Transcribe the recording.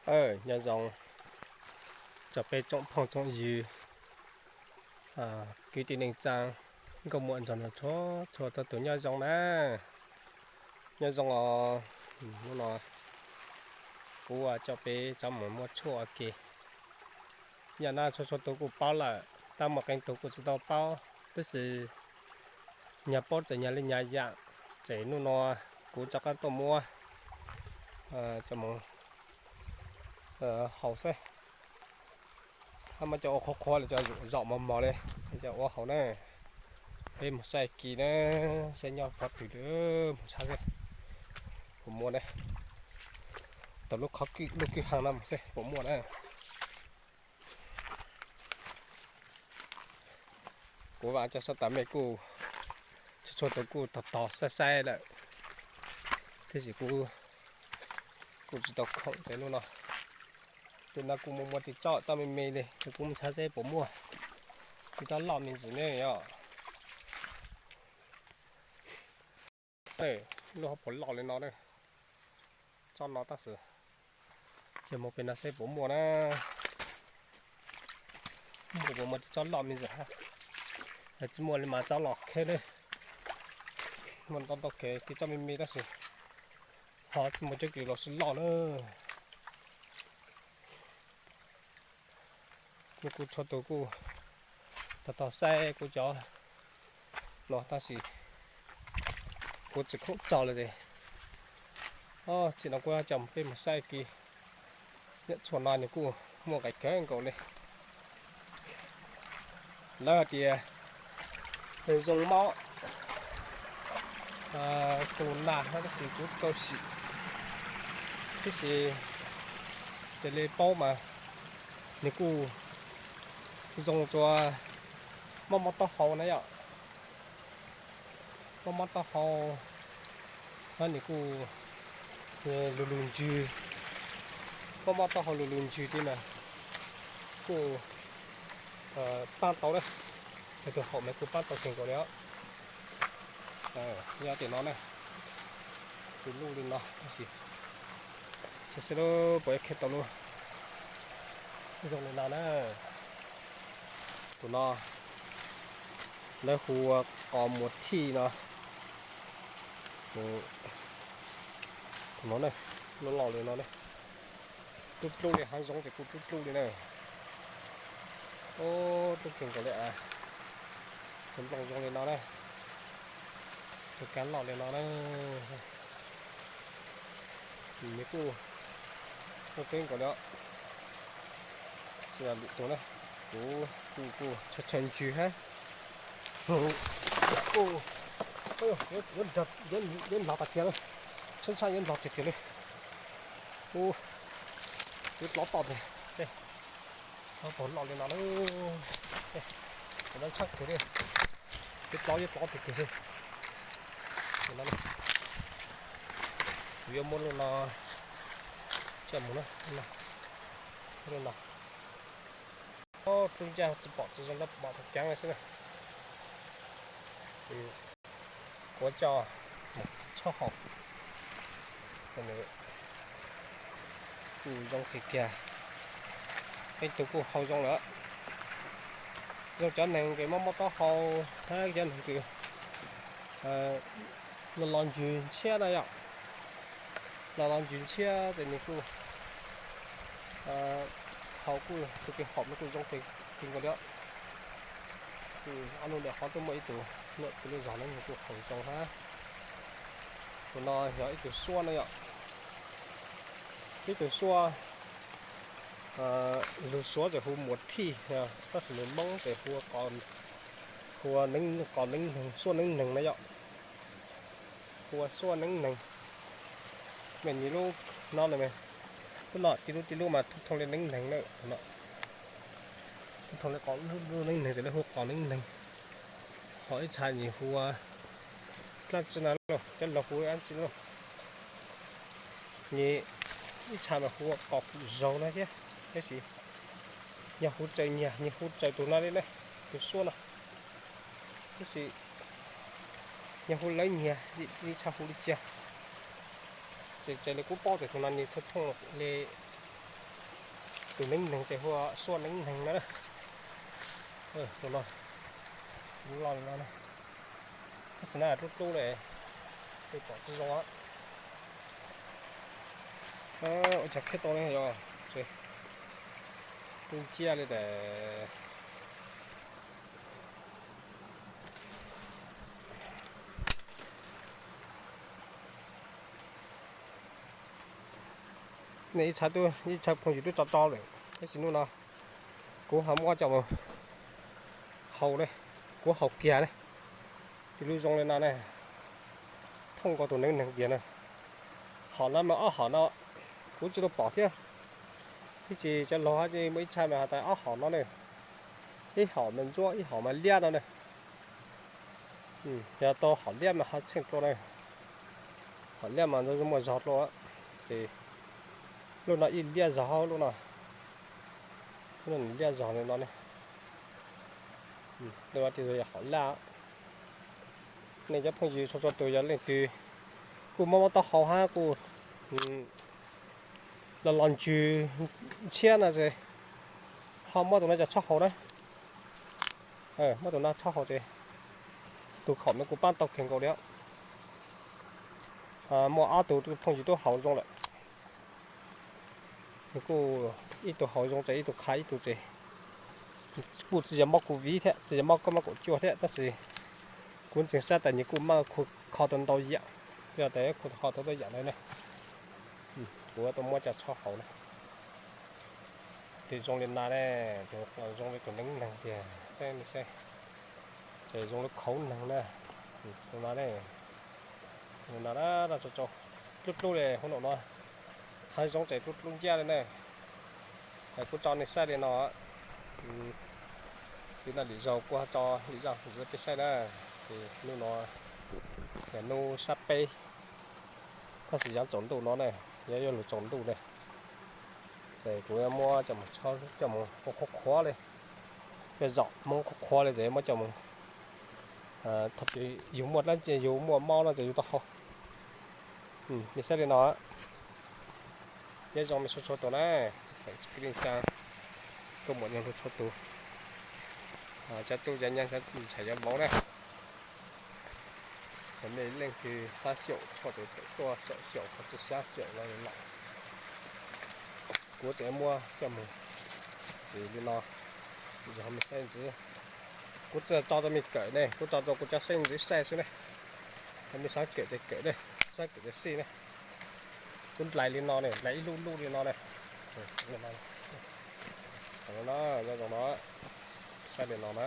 Nyob zoo tsoom peb tsoom phooj tsoom ywg, kwv tij neej tsaa, nkauj muam ntxhais hluas txhua txhua tus nyob zoo na. Nyob zoo os, hnub no kuv coj peb tsob mus muab tshuaj ua ke. Yam no txhua txhua tus kuj paub lawm, tab muaj qee tus kuj tsis tau paub, tab sis nyag paub txawm nyag li nyag yam, ces hnub no kuv rov qab tuaj muab coj mus haus xwb. Hab muab coj ua qhuav qhuav li, coj zaum mos mos li, coj ua haus na. Peb mus saib kis na, saib nyob qhov twg li, mus saib seb puas muaj na. Tau lub qhov lub kwj ha no mus seb puas muaj na. Kuv vam cov sab tas mej kuj txhua txhua tus kuj tog tog saib saib lawm, tab sis kuv kuj tsis tau khoom ces hnub no, tus no kuj muaj muaj tib tsob tsob me me li, kuv mus saib seb puas muaj tib tsob loj me ntsis ne yom. Lub hauv paus loj li no, tsob no tab sis ces mus pem no seb puas muaj na. Muaj puas muaj tib tsob loj me ntsis hab. Tsis muaj li mas tsob los kheb li. Muaj ntau ntau kev tib tsob me me tab sis ho tsis muaj coob kis los sib loj na. Kuv txhua tus kuj tog tog saib kuv cov no tab sis kuv tsis khoom tso li es, txij no kuv coj peb mus saib kis. Nyob tshuaj no nws kuj muaj nqis kawg nkaus li. Lawv hais tias zoo mob tus nas no tab sis kuv tsis tau sim, tab sis raws li paub mas nws kuj zoo rua mob mob taub hau na yom. Mob mob taub hau hab nws kuj lug lug ntsws, mob mob taub hau lug lug ntsws ti mas kuj paab tau na. Yog tus haum mas kuj paab tau kawg nkaus li os. Nyob tim no na, tus luj li no tab sis, saib seb lub puas yuav kheb tau lub zoo li no na. Tus no lawv hu ua qos muas thij no. Tus no ne, loj loj li no ne, dlub dlub li hav zoov ces kuj dlub dlub li na. Dlub kawg nkaus li as. Tus nplooj zoo li no na, tus kab loj li no na. Nws kuj ua kawg nkaus li os. Tsis yog lwm tus na, kuv kuj tshaw tshaw ntsws hab. Yuav nplov tas kiag lawm, tshab ntshab yuav nplov tiag tiag li. Yuav dlov tom tiag, tog loj li no lawm, tshab tiag li, yuav dlov yuav dlov tiag tiag li. Kuv yuav muab lub no coj mus na, lub no. Lub ncaj tsis pom tsis zoo, pom tus keev xwb na. Kuv coj mus tshab haus, kuj zoo tiag kiag. Ib tug kuj haus zoo lawm, zoo cov neeg kws mob mob taub hau, hab cov neeg kws los los ntsws ntshiab na yom. Los los ntsws ntshiab ces nws kuj haus kuj tus kws haum nws kuj zoo kawg nkaus li. Ob lub ntawm qhov twb muaj ib tug nyuam qhuav lub zog na, nws kuj haus zoo hab. Tus no yog ib tug suab na yom. Ib tug suab, lug Suav ces hu muas thij, tab sis lug Moob ces hu ua qos neeb neeg, suab neeb neeg na yom. Hu ua suab neeb neeg. Mas nws lub no, lub no tib lub tib lub mas thooj thooj li neeb neeg na. Thooj thooj li qos, lub neeb neeg ces lawv hu qos neeb neeg. Ho ib txha nws hu ua dlaab tsi na, cov laug hu dlaab tsi na. Nws ib txha mas hu ua qos pum zaug na thiab, tab sis yog hu raws nyag, nws hu raws tus no li na, tus suab no. Tab sis yog hu lawv nyag, ib txha hu li cas. Ces raws li kuv paub ces tus no nws thooj thooj li Tus neeb neeg ces hu ua Suab neeb neeg na. Tus no loj li no, tab sis na dub dub li, pom tsis zoo. Ua cas khiav tau ne yog, nciaj li tes. Nej ib txhia, ib txhia phooj ywg twb tso tso lawm, tab sis hnub no kuv ho muab coj mus haus ne, kuv haus kiag ne. Tus lub zoo li no ne, thooj nkaus tus neeb neeg kiag na. Hom no mas ob hom no kuv tsis tau pom thiab. Tiam sis cov laus hais tias muaj ib txhia mas hais tias ob hom no ne, ib hom mas ntsuab ib hom mas liab no ne. Yog tau hom liab mas ho tsheej dua na. Hom liab mas ntawd muaj zog dua, ces lub no ib liab zog, lub no, lub no liab zog li no ne. Lub no ces yog hom laj. Nej cov phooj ywg txhua txhua tus yog leej twg kuj mob mob taub hau hab kuj los los ntsws ntshiab no ces ho muab tus no coj txhob haus na. Muab tus no txhob haus ces tus khaum no kuj pab tau kheev nkaus li. Muaj ob tug phooj ywg twb haus zoo lawm. Nws kuj ib tug haus zoo ces ib tug kha ib tug ces kuj tsis yog mob covid thiab, tsis yog mob kab mob kaum cuaj thiab, tab sis kuv ntseeg saib tas nws kuj muaj kho tau ntau yam, tsis yog tas kho tau ntau yam na. Kuv tau muab coj txhob haus na. Tus zoo li no ne, tus zoo li tus neeb neeg tiag, saib, ces zoo li khauv neeg na. Tus no ne, tus no na, dlub dlub li hauv no no, hav zoov ces dlub dlub nciab li na. Kuv tso nej saib li no, li no lwm zaug kuv ho tso lwm zaj ntxiv peb saib na. Ces hnub no yog hnub sab peb, tab sis yog tsaus ntuj no ne, yog yuav luag tsaus ntuj ne, ces kuv yuav muab coj mus, coj mus ua qhuav qhuav li. Tej zaum muab qhuav qhuav li ces muab coj mus, thaum twg yus muaj dab tsi yus muaj mob no ces yus tau haus. Nej saib li no, nyob zoo nej txhua txhua tus na, koj muam nyob txhua tus, cov tub cov nyab cov ntxhais cov vauv na, nej leej twg xav xyaum tshuaj tes pem tuaj xyaum xyaum, qhov tsis xav xyaum los los, kuv tseem muab coj mus. Ces li no, yog mej saib ntxiv, kuv tsis tso rau mej kawm ne, kuv tso rau kuv cov xeeb ntxwv saib xwb ne. Yog mej xav kawm ces kawm ne, xav kawm ces xij ne. Kuv nplais li no ne, nplais ib lub lub li no ne. Nyob zoo no, saib li no na.